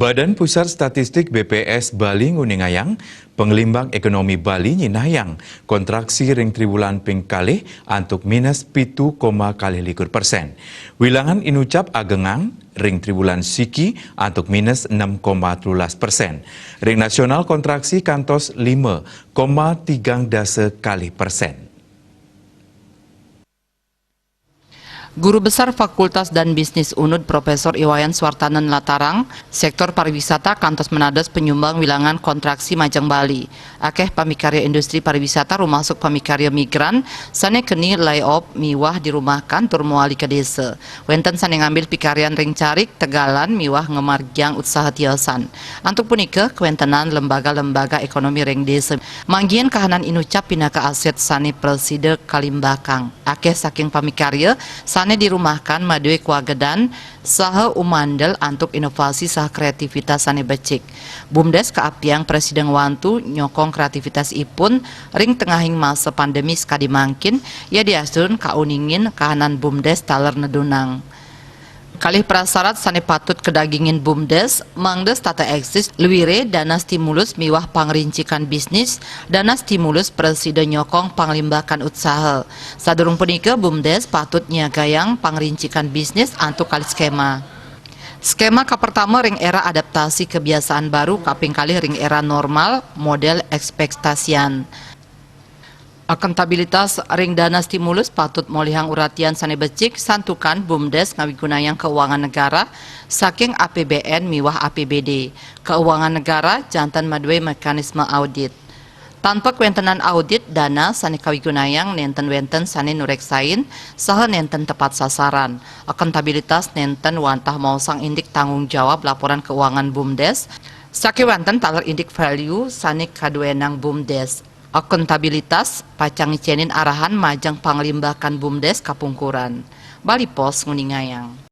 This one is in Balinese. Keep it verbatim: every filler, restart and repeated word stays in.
Badan Pusat Statistik B P S Bali nguningayang, pangelimbak ekonomi Bali nyinahang kontraksi ring triwulan ping kalih antuk minus pitu koma kalih likur persen. Wilangan inucap agengang ring triwulan siki antuk minus enam koma telulas persen. Ring nasional kontraksi kantos lima koma tigang dasa kalih persen. Guru Besar Fakultas dan Bisnis UNUD Profesor Iwayan Suartanen latarang, sektor pariwisata kantos menados penyumbang wilangan kontraksi majeng Bali. Akeh pamikarya industri pariwisata rumasuk pamikarya migran sane keni layoff miwah dirumahkan tur mawali ka desa. Wenten sane ngambil pikaryan ring carik, tegalan miwah ngamargiang utsaha tiosan. Antuk punika, kawentenan lembaga-lembaga ekonomi ring desa manggihin kahanan inucap pinaka aset sane prasida kalimbakang. Akeh saking pamikarya sane dirumahkan madue kawagedan saha umandel antuk inovasi saha kreativitas sane becik. BUMDes kaapiang prasida ngwantu nyokong kreativitasipun ring tengahing masa pandemi sakadi mangkin, yadiastun kauningin kahanan BUMDes taler nedunang. Kalih prasarat sane patut kadagingin BUMDes, mangda setata eksis luire dana stimulus miwah pangrincikan bisnis, dana stimulus prasida nyokong panglimbakan utsaha. Sadurung punika, BUMDes patut nyiagayang pangrincikan bisnis antuk kalih skema. Skema kapertama ring era adaptasi kebiasaan baru, kaping kalih ring era normal model ekspektasian. Akuntabilitas ring dana stimulus patut molihang uratian sane becik santukan BUMDes ngawigunayang kauangan negara saking A P B N miwah A P B D. Kauangan negara janten madue mekanisme audit. Tan kawentenan audit, dana sane kawigunayang nenten wenten sane nureksain saha nenten tepat sasaran. Akuntabilitas nenten wantah maosang indik tanggung jawab laporan kauangan BUMDes, sakewanten taler indik value sane kaduenang BUMDes. Akuntabilitas pacang ngicenin arahan majeng panglimbakan BUMDes kapungkuran. Bali Post nguningayang.